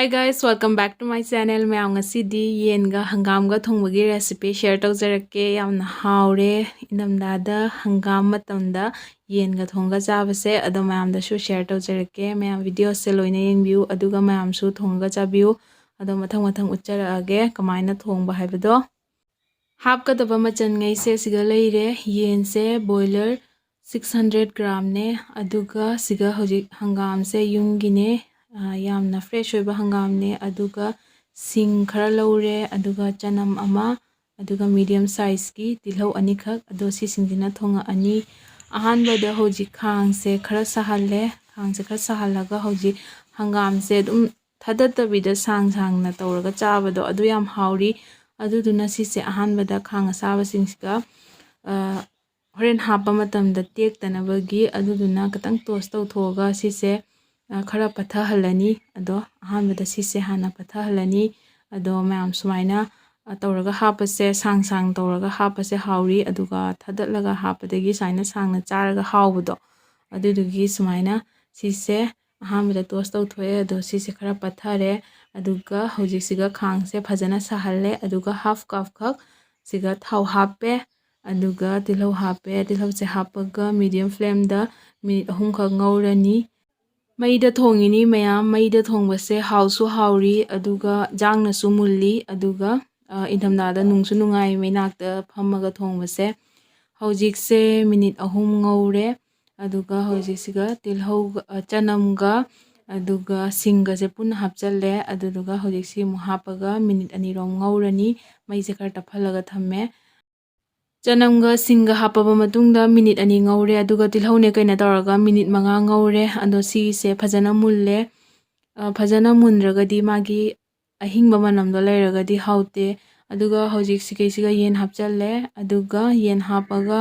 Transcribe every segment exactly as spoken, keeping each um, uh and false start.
Hi guys, welcome back to my channel. ꯃꯌꯥꯝ, ꯉꯁꯤꯗꯤ ꯌꯦꯟꯒ ꯍꯪꯒꯥꯝꯒ ꯊꯣꯡꯕꯒꯤ recipe share ꯇꯧꯖꯔꯛꯀꯦ꯫ ꯌꯥꯝꯅ ꯍꯥꯎꯔꯦ꯫ ꯏꯪꯊꯝꯊꯥꯗ ꯍꯪꯒꯥꯝ ꯃꯇꯝꯗ ꯌꯦꯟꯒ ꯊꯣꯡꯉꯒ ꯆꯥꯕꯁꯦ꯫ ꯑꯗꯣ ꯃꯌꯥꯝꯗꯁꯨ share ꯇꯧꯖꯔꯛꯀꯦ꯫ ꯃꯌꯥꯝ video ꯁꯦ ꯂꯣꯏꯅ ꯌꯦꯡꯕꯤꯌꯨ, ꯑꯗꯨꯒ ꯃꯌꯥꯝꯁꯨ ꯊꯣꯡꯉꯒ ꯆꯥꯕꯤꯌꯨ꯫ ꯑꯗꯣ ꯃꯊꯪ ꯃꯊꯪ ꯎꯠꯆꯔꯛꯑꯒꯦ ꯀꯃꯥꯏꯅ ꯊꯣꯡꯕ ꯍꯥꯏꯕꯗꯣ꯫ ꯍꯥꯞꯀꯗꯕ ꯃꯆꯜꯉꯩꯁꯦ ꯁꯤꯗ ꯂꯩꯔꯦ꯫ ꯌꯦꯟꯁꯦ broiler six hundred gram ꯅꯦ, ꯑꯗꯨꯒ ꯁꯤꯗ ꯍꯧꯖꯤꯛ ꯍꯪꯒꯥꯝꯁꯦ ꯌꯨꯝꯒꯤꯅꯦ, ꯑ, ꯌꯥꯝꯅ fresh ꯑꯣꯏꯕ ꯍꯪꯒꯥꯝꯅꯦ, ꯑꯗꯨꯒ ꯁꯤꯡ ꯈꯔ ꯂꯧꯔꯦ, ꯑꯗꯨꯒ ꯆꯅꯝ ꯑꯃ, ꯑꯗꯨꯒ medium size ꯀꯤ ꯇꯤꯜꯍꯧ ꯑꯅꯤꯈꯛ꯫ ꯑꯗꯣ ꯁꯤꯁꯤꯡꯁꯤꯅ ꯊꯣꯡꯉꯛꯑꯅꯤ꯫ ꯑꯍꯥꯟꯕꯗ ꯍꯧꯖꯤꯛ ꯈꯥꯡꯁꯦ ꯈꯔ ꯁꯥꯍꯜꯂꯦ꯫ ꯈꯥꯡꯁꯦ ꯈꯔ ꯁꯥꯍꯜꯂꯒ ꯍꯧꯖꯤꯛ ꯍꯪꯒꯥꯝꯁꯦ ꯑꯗꯨꯝ ꯊꯥꯗꯠꯇꯕꯤꯗ ꯁꯥꯡ ꯁꯥꯡꯅ ꯇꯧꯔꯒ ꯆꯥꯕꯗꯣ ꯑꯗꯨ ꯌꯥꯝ ꯍꯥꯎꯔꯤ꯫ ꯑꯗꯨꯗꯨꯅ ꯁꯤꯁꯦ ꯑꯍꯥꯟꯕꯗ ꯈꯥꯡ ꯑꯁꯥꯕꯁꯤꯡꯁꯤꯒ, ꯑ, ꯍꯣꯔꯦꯟ ꯍꯥꯞꯄ ꯃꯇꯝꯗ ꯇꯦꯛꯇꯅꯕꯒꯤ, ꯑꯗꯨꯗꯨꯅ ꯈꯤꯇꯪ toast ꯇꯧꯊꯣꯛꯑꯒ ꯁꯤꯁꯦ, ꯑ, ꯈꯔ ꯄꯠꯊꯍꯜꯂꯅꯤ꯫ ꯑꯗꯣ ꯑꯍꯥꯟꯕꯗ ꯁꯤꯁꯦ ꯍꯥꯟꯅ ꯄꯠꯊꯍꯜꯂꯅꯤ꯫ ꯑꯗꯣ ꯃꯌꯥꯝ ꯁꯨꯃꯥꯏꯅ, ꯑ, ꯇꯧꯔꯒ ꯍꯥꯞꯄꯁꯦ, ꯁꯥꯡ ꯁꯥꯡ ꯇꯧꯔꯒ ꯍꯥꯞꯄꯁꯦ ꯍꯥꯎꯔꯤ꯫ ꯑꯗꯨꯒ ꯊꯥꯗꯠꯂꯒ ꯍꯥꯞꯄꯗꯒꯤ ꯁꯨꯃꯥꯏꯅ ꯁꯥꯡꯅ ꯆꯥꯔꯒ ꯍꯥꯎꯕꯗꯣ, ꯑꯗꯨꯗꯨꯒꯤ ꯁꯨꯃꯥꯏꯅ ꯁꯤꯁꯦ ꯑꯍꯥꯟꯕꯗ toast ꯇꯧꯊꯣꯛꯑꯦ꯫ ꯑꯗꯣ ꯁꯤꯁꯦ ꯈꯔ ꯄꯠꯊꯔꯦ꯫ ꯑꯗꯨꯒ ꯍꯧꯖꯤꯛꯁꯤꯒ ꯈꯥꯡꯁꯦ ꯐꯖꯅ ꯁꯥꯍꯜꯂꯦ꯫ ꯑꯗꯨꯒ half cup ꯈꯛ ꯁꯤꯒ ꯊꯥꯎ ꯍꯥꯞꯄꯦ꯫ ꯑꯗꯨꯒ ꯇꯤꯜꯍꯧ ꯍꯥꯞꯄꯦ꯫ ꯇꯤꯜꯍꯧꯁꯦ ꯍꯥꯞꯄꯒ medium flame ꯗ minute ꯑꯍꯨꯝꯈꯛ ꯉꯧꯔꯅꯤ꯫ ꯃꯩꯗ ꯊꯣꯡꯉꯤꯅꯤ ꯃꯌꯥꯝ꯫ ꯃꯩꯗ ꯊꯣꯡꯕꯁꯦ ꯍꯥꯎꯁꯨ ꯍꯥꯎꯔꯤ, ꯑꯗꯨꯒ ꯌꯥꯡꯅꯁꯨ ꯃꯨꯜꯂꯤ, ꯑꯗꯨꯒ, ꯑ, ꯏꯪꯊꯝꯊꯥꯗ ꯅꯨꯡꯁꯨ ꯅꯨꯡꯉꯥꯏ ꯃꯩꯅꯥꯛꯇ ꯐꯝꯃꯒ ꯊꯣꯡꯕꯁꯦ꯫ ꯍꯧꯖꯤꯛꯁꯦ minute ꯑꯍꯨꯝ ꯉꯧꯔꯦ꯫ ꯑꯗꯨꯒ ꯍꯧꯖꯤꯛꯁꯤꯒ ꯇꯤꯜꯍꯧꯒ, ꯑ, ꯆꯅꯝꯒ, ꯑꯗꯨꯒ ꯁꯤꯡꯒꯁꯦ ꯄꯨꯟꯅ ꯍꯥꯞꯆꯜꯂꯦ꯫ ꯑꯗꯨꯗꯨꯒ ꯍꯧꯖꯤꯛꯁꯤ ꯑꯃꯨꯛ ꯍꯥꯞꯄꯒ minute ꯑꯅꯤꯔꯣꯝ ꯉꯧꯔꯅꯤ꯫ ꯃꯩꯁꯦ ꯈꯔ ꯇꯞꯍꯜꯂꯒ ꯊꯝꯃꯦ꯫ ꯆꯅꯝꯒ ꯁꯤꯡꯒ ꯍꯥꯞꯄꯕ ꯃꯇꯨꯡꯗ minute ꯑꯅꯤ ꯉꯧꯔꯦ꯫ ꯑꯗꯨꯒ ꯇꯤꯜꯍꯧꯅꯦ ꯀꯩꯅ ꯇꯧꯔꯒ minute ꯃꯉꯥ ꯉꯧꯔꯦ꯫ ꯑꯗꯣ ꯁꯤꯁꯦ ꯐꯖꯅ ꯃꯨꯜꯂꯦ꯫ ꯑ, ꯐꯖꯅ ꯃꯨꯟꯗ꯭ꯔꯒꯗꯤ ꯃꯥꯒꯤ ꯑꯍꯤꯡꯕ ꯃꯅꯝꯗꯣ ꯂꯩꯔꯒꯗꯤ ꯍꯥꯎꯇꯦ꯫ ꯑꯗꯨꯒ ꯍꯧꯖꯤꯛ ꯁꯤꯈꯩꯁꯤꯒ ꯌꯦꯟ ꯍꯥꯞꯆꯜꯂꯦ꯫ ꯑꯗꯨꯒ ꯌꯦꯟ ꯍꯥꯞꯄꯒ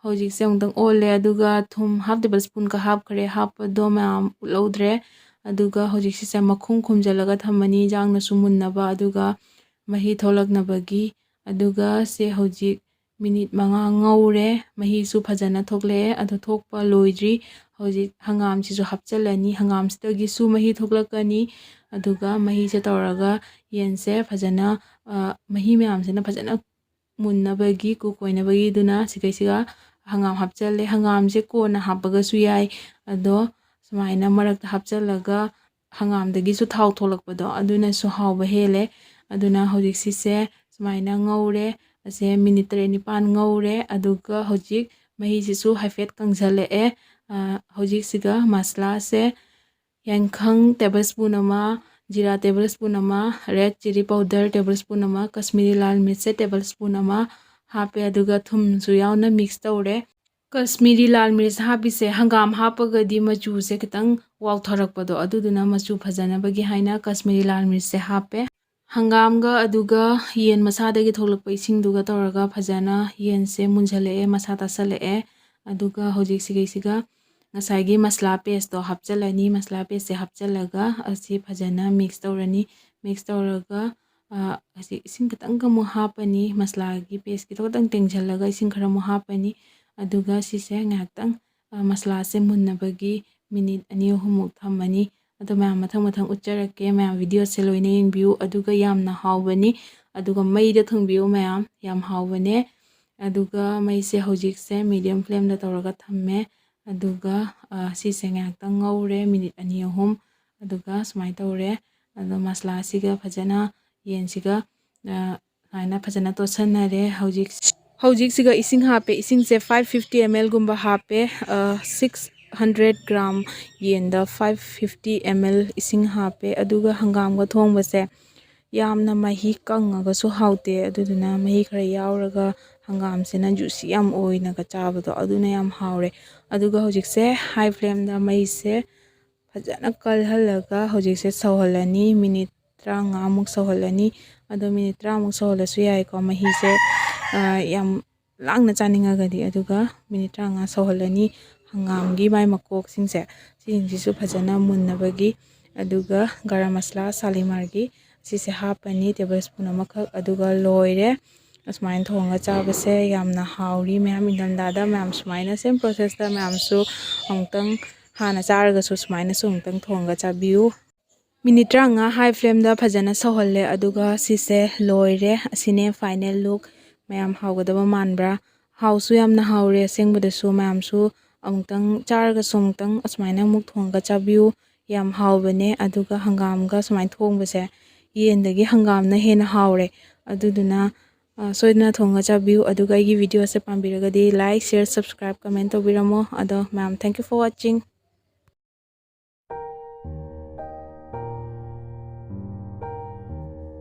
ꯍꯧꯖꯤꯛꯁꯦ ꯑꯃꯨꯛꯇꯪ ꯑꯣꯜꯂꯦ꯫ ꯑꯗꯨꯒ ꯊꯨꯝ half tablespoon ꯈꯛ ꯍꯥꯞꯈ꯭ꯔꯦ꯫ ꯍꯥꯞꯄꯗꯣ ꯃꯌꯥꯝ ꯎꯠꯍꯧꯗ꯭ꯔꯦ꯫ ꯑꯗꯨꯒ ꯍꯧꯖꯤꯛ ꯁꯤꯁꯦ ꯃꯈꯨꯝ ꯈꯨꯝꯖꯤꯜꯂꯒ ꯊꯝꯃꯅꯤ, ꯌꯦꯟꯖꯥꯡꯅꯁꯨ ꯃꯨꯟꯅꯕ, ꯑꯗꯨꯒ ꯃꯍꯤ ꯊꯣꯛꯂꯛꯅꯕꯒꯤ꯫ ꯑꯗꯨꯒ ꯁꯦ ꯍꯧꯖꯤꯛ ꯃꯤꯅꯤꯠ ꯃꯉꯥ ꯉꯧꯔꯦ꯫ ꯃꯍꯤꯁꯨ ꯐꯖꯅ ꯊꯣꯛꯂꯛꯑꯦ꯫ ꯑꯗꯣ ꯊꯣꯛꯄ ꯂꯣꯏꯗ꯭ꯔꯤ꯫ ꯍꯧꯖꯤꯛ ꯍꯪꯒꯥꯝꯁꯤꯁꯨ ꯍꯥꯞꯆꯤꯜꯂꯅꯤ꯫ ꯍꯪꯒꯥꯝꯁꯤꯗꯒꯤꯁꯨ ꯃꯍꯤ ꯊꯣꯛꯂꯛꯀꯅꯤ꯫ ꯑꯗꯨꯒ ꯃꯍꯤꯁꯦ ꯇꯧꯔꯒ ꯌꯦꯟꯁꯦ ꯐꯖꯅ, ꯑ, ꯃꯍꯤ ꯃꯌꯥꯝꯁꯤꯅ ꯐꯖꯅ ꯃꯨꯟꯅꯕꯒꯤ, ꯀꯨꯛ ꯑꯣꯏꯅꯕꯒꯤꯗꯨꯅ ꯁꯤꯈꯩꯁꯤꯒ ꯍꯪꯒꯥꯝ ꯍꯥꯞꯆꯜꯂꯦ꯫ ꯍꯪꯒꯥꯝꯁꯦ ꯀꯣꯟꯅ ꯍꯥꯞꯄꯒꯁꯨ ꯌꯥꯏ꯫ ꯑꯗꯣ ꯁꯨꯃꯥꯏꯅ ꯃꯔꯛꯇ ꯍꯥꯞꯆꯜꯂꯒ ꯍꯪꯒꯥꯝꯗꯒꯤꯁꯨ ꯊꯥꯎ ꯊꯣꯛꯂꯛꯄꯗꯣ, ꯑꯗꯨꯅꯁꯨ ꯍꯥꯎꯕ ꯍꯦꯜꯂꯦ꯫ ꯑꯗꯨꯅ ꯍꯧꯖꯤꯛ ꯁꯤꯁꯦ ꯁꯨꯃꯥꯏꯅ ꯉꯧꯔꯦ꯫ ꯑꯁꯦ ꯃꯤꯅꯤꯠ ꯇꯔꯦꯠ ꯅꯤꯄꯥꯟ ꯉꯧꯔꯦ꯫ ꯑꯗꯨꯒ ꯍꯧꯖꯤꯛ ꯃꯍꯤꯁꯤꯁꯨ ꯍꯥꯏꯐꯦꯠ ꯀꯪꯁꯜꯂꯛꯑꯦ꯫ ꯑ, ꯍꯧꯖꯤꯛꯁꯤꯒ ꯃꯁꯂꯥꯁꯦ ꯌꯥꯏꯈꯪ ꯇꯦꯕꯜ ꯁ꯭ꯄꯨꯟ ꯑꯃ, ꯖꯤꯔꯥ ꯇꯦꯕꯜ ꯁ꯭ꯄꯨꯟ ꯑꯃ, red chilli powder table spoon ꯑꯃ, ꯀꯁꯃꯤꯔꯤ ꯂꯥꯜ ꯃꯤꯔꯆꯁꯦ ꯇꯦꯕꯜ ꯁ꯭ꯄꯨꯟ ꯑꯃ ꯍꯥꯞꯄꯦ꯫ ꯑꯗꯨꯒ ꯊꯨꯝꯁꯨ ꯌꯥꯎꯅ ꯃꯤꯛꯁ ꯇꯧꯔꯦ꯫ ꯀꯁꯃꯤꯔꯤ ꯂꯥꯜ ꯃꯤꯔꯆ ꯍꯥꯞꯄꯤꯁꯦ ꯍꯪꯒꯥꯝ ꯍꯥꯞꯄꯒꯗꯤ ꯃꯆꯨꯁꯦ ꯈꯤꯇꯪ ꯋꯥꯎꯊꯔꯛꯄꯗꯣ, ꯑꯗꯨꯗꯨꯅ ꯃꯆꯨ ꯐꯖꯅꯕꯒꯤ ꯍꯥꯏꯅ ꯀꯁꯃꯤꯔꯤ ꯂꯥꯜ ꯃꯤꯔꯆꯁꯦ ꯍꯥꯞꯄꯦ꯫ ꯍꯪꯒꯥꯝꯒ ꯑꯗꯨꯒ ꯌꯦꯟ ꯃꯁꯥꯗꯒꯤ ꯊꯣꯛꯂꯛꯄ ꯏꯁꯤꯡꯗꯨꯒ ꯇꯧꯔꯒ ꯐꯖꯅ ꯌꯦꯟꯁꯦ ꯃꯨꯟꯖꯜꯂꯛꯑꯦ, ꯃꯁꯥ ꯇꯥꯁꯜꯂꯛꯑꯦ꯫ ꯑꯗꯨꯒ ꯍꯧꯖꯤꯛ ꯁꯤꯒꯩꯁꯤꯒ ꯉꯁꯥꯏꯒꯤ ꯃꯁꯂꯥ ꯄꯦꯁꯇꯣ ꯍꯥꯞꯆꯜꯂꯅꯤ꯫ ꯃꯁꯂꯥ ꯄꯦꯁꯁꯦ ꯍꯥꯞꯆꯜꯂꯒ ꯑꯁꯤ ꯐꯖꯅ ꯃꯤꯛꯁ ꯇꯧꯔꯅꯤ꯫ ꯃꯤꯛꯁ ꯇꯧꯔꯒ, ꯑ, ꯑꯁꯤ ꯏꯁꯤꯡ ꯈꯤꯇꯪꯒ ꯑꯃꯨꯛ ꯍꯥꯞꯄꯅꯤ꯫ ꯃꯁꯂꯥꯒꯤ ꯄꯦꯁꯀꯤꯗꯣ ꯈꯤꯇꯪ ꯇꯦꯡꯁꯤꯜꯂꯒ ꯏꯁꯤꯡ ꯈꯔ ꯑꯃꯨꯛ ꯍꯥꯞꯄꯅꯤ꯫ ꯑꯗꯨꯒ ꯁꯤꯁꯦ ꯉꯥꯏꯍꯥꯛꯇꯪ, ꯑ, ꯃꯁꯂꯥꯁꯦ ꯃꯨꯟꯅꯕꯒꯤ ꯃꯤꯅꯤꯠ ꯑꯅꯤ ꯑꯍꯨꯝꯃꯨꯛ ꯊꯝꯃꯅꯤ꯫ ꯑꯗꯣ ꯃꯌꯥꯝ ꯃꯊꯪ ꯃꯊꯪ ꯎꯠꯆꯔꯛꯀꯦ꯫ ꯃꯌꯥꯝ ꯚꯤꯗꯤꯑꯣꯁꯦ ꯂꯣꯏꯅ ꯌꯦꯡꯕꯤꯌꯨ꯫ ꯑꯗꯨꯒ ꯌꯥꯝꯅ ꯍꯥꯎꯕꯅꯤ꯫ ꯑꯗꯨꯒ ꯃꯩꯗ ꯊꯣꯡꯕꯤꯌꯨ ꯃꯌꯥꯝ, ꯌꯥꯝ ꯍꯥꯎꯕꯅꯦ꯫ ꯑꯗꯨꯒ ꯃꯩꯁꯦ ꯍꯧꯖꯤꯛꯁꯦ ꯃꯤꯗꯤꯌꯝ ꯐ꯭ꯂꯦꯝꯗ ꯇꯧꯔꯒ ꯊꯝꯃꯦ꯫ ꯑꯗꯨꯒ, ꯑ, ꯁꯤꯁꯦ ꯉꯥꯏꯍꯥꯛꯇꯪ ꯉꯧꯔꯦ, ꯃꯤꯅꯤꯠ ꯑꯅꯤ ꯑꯍꯨꯝ꯫ ꯑꯗꯨꯒ ꯁꯨꯃꯥꯏꯅ ꯇꯧꯔꯦ꯫ ꯑꯗꯣ ꯃꯁꯂꯥꯁꯤꯒ ꯐꯖꯅ, ꯌꯦꯟꯁꯤꯒ, ꯑ, ꯁꯨꯃꯥꯏꯅ ꯐꯖꯅ ꯇꯣꯠꯁꯟꯅꯔꯦ꯫ ꯍꯧꯖꯤꯛ, ꯍꯧꯖꯤꯛꯁꯤꯒ ꯏꯁꯤꯡ ꯍꯥꯞꯄꯦ꯫ ꯏꯁꯤꯡꯁꯦ five fifty ml ꯒꯨꯝꯕ ꯍꯥꯞꯄꯦ꯫ ꯑ, six hundred gram ꯌꯦꯟꯗ five fifty ml ꯏꯁꯤꯡ ꯍꯥꯞꯄꯦ꯫ ꯑꯗꯨꯒ ꯍꯪꯒꯥꯝꯒ ꯊꯣꯡꯕꯁꯦ ꯌꯥꯝꯅ ꯃꯍꯤ ꯀꯪꯉꯒꯁꯨ ꯍꯥꯎꯇꯦ꯫ ꯑꯗꯨꯗꯨꯅ ꯃꯍꯤ ꯈꯔ ꯌꯥꯎꯔꯒ ꯍꯪꯒꯥꯝꯁꯤꯅ ꯖꯨꯁꯤ ꯌꯥꯝ ꯑꯣꯏꯅꯒ ꯆꯥꯕꯗꯣ, ꯑꯗꯨꯅ ꯌꯥꯝ ꯍꯥꯎꯔꯦ꯫ ꯑꯗꯨꯒ ꯍꯧꯖꯤꯛꯁꯦ ꯍꯥꯏ ꯐ꯭ꯂꯦꯝꯗ ꯃꯩꯁꯦ ꯐꯖꯅ ꯀꯜꯍꯜꯂꯒ ꯍꯧꯖꯤꯛꯁꯦ ꯁꯧꯍꯜꯂꯅꯤ꯫ ꯃꯤꯅꯤꯠ ꯇꯔꯥꯃꯉꯥꯃꯨꯛ ꯁꯧꯍꯜꯂꯅꯤ꯫ ꯑꯗꯣ ꯃꯤꯅꯤꯠ ꯇꯔꯥꯃꯨꯛ ꯁꯧꯍꯜꯂꯁꯨ ꯌꯥꯏꯀꯣ꯫ ꯃꯍꯤꯁꯦ, ꯑ, ꯌꯥꯝ ꯂꯥꯡꯅ ꯆꯥꯅꯤꯡꯉꯒꯗꯤ꯫ ꯑꯗꯨꯒ ꯃꯤꯅꯤꯠ ꯇꯔꯥꯃꯉꯥ ꯁꯧꯍꯜꯂꯅꯤ꯫ ꯍꯪꯒꯥꯝꯒꯤ ꯃꯥꯏ ꯃꯀꯣꯛꯁꯤꯡꯁꯦ, ꯁꯤꯁꯤꯡꯁꯤꯁꯨ ꯐꯖꯅ ꯃꯨꯟꯅꯕꯒꯤ꯫ ꯑꯗꯨꯒ ꯒꯔꯝ ꯃꯁꯂꯥ ꯁꯥꯂꯤꯃꯥꯔꯒꯤ ꯁꯤꯁꯦ ꯍꯥꯞꯄꯅꯤ, ꯇꯦꯕꯜ ꯁ꯭ꯄꯨꯟ ꯑꯃꯈꯛ꯫ ꯑꯗꯨꯒ ꯂꯣꯏꯔꯦ꯫ ꯑꯁꯨꯃꯥꯏꯅ ꯊꯣꯡꯉꯒ ꯆꯥꯕꯁꯦ ꯌꯥꯝꯅ ꯍꯥꯎꯔꯤ꯫ ꯃꯌꯥꯝ ꯏꯪꯊꯝꯊꯥꯗ ꯃꯌꯥꯝ ꯁꯨꯃꯥꯏꯅ same process ꯇ ꯃꯌꯥꯝꯁꯨ ꯑꯃꯨꯛꯇꯪ ꯍꯥꯟꯅ ꯆꯥꯔꯒꯁꯨ ꯁꯨꯃꯥꯏꯅꯁꯨ ꯑꯃꯨꯛꯇꯪ ꯊꯣꯡꯉꯒ ꯆꯥꯕꯤꯌꯨ꯫ Minute ꯇꯔꯥꯃꯉꯥ high flame ꯗ ꯐꯖꯅ ꯁꯧꯍꯜꯂꯦ, ꯑꯗꯨꯒ ꯁꯤꯁꯦ ꯂꯣꯏꯔꯦ꯫ ꯑꯁꯤꯅꯦ final look꯫ ꯃꯌꯥꯝ ꯍꯥꯎꯒꯗꯕ ꯃꯥꯟꯕ꯭ꯔꯥ? ꯍꯥꯎꯁꯨ ꯌꯥꯝꯅ ꯍꯥꯎꯔꯦ ꯑꯁꯦꯡꯕꯗꯁꯨ꯫ ꯃꯌꯥꯝꯁꯨ ꯑꯃꯨꯛꯇꯪ ꯆꯥꯔꯒꯁꯨ ꯑꯃꯨꯛꯇꯪ ꯑꯁꯨꯃꯥꯏꯅ ꯑꯃꯨꯛ ꯊꯣꯡꯉꯒ ꯆꯥꯕꯤꯌꯨ꯫ ꯌꯥꯝ ꯍꯥꯎꯕꯅꯦ꯫ ꯑꯗꯨꯒ ꯍꯪꯒꯥꯝꯒ ꯁꯨꯃꯥꯏꯅ ꯊꯣꯡꯕꯁꯦ ꯌꯦꯟꯗꯒꯤ ꯍꯪꯒꯥꯝꯅ ꯍꯦꯟꯅ ꯍꯥꯎꯔꯦ꯫ ꯑꯗꯨꯗꯨꯅ, ꯑ, ꯁꯣꯏꯗꯅ ꯊꯣꯡꯉ ꯆꯥꯕꯤꯌꯨ꯫ ꯑꯗꯨꯒ ꯑꯩꯒꯤ video ꯁꯦ ꯄꯥꯝꯕꯤꯔꯒꯗꯤ like, share, subscribe, comment ꯇꯧꯕꯤꯔꯝꯃꯣ꯫ ꯑꯗꯣ ꯃꯌꯥꯝ, thank you for watching꯫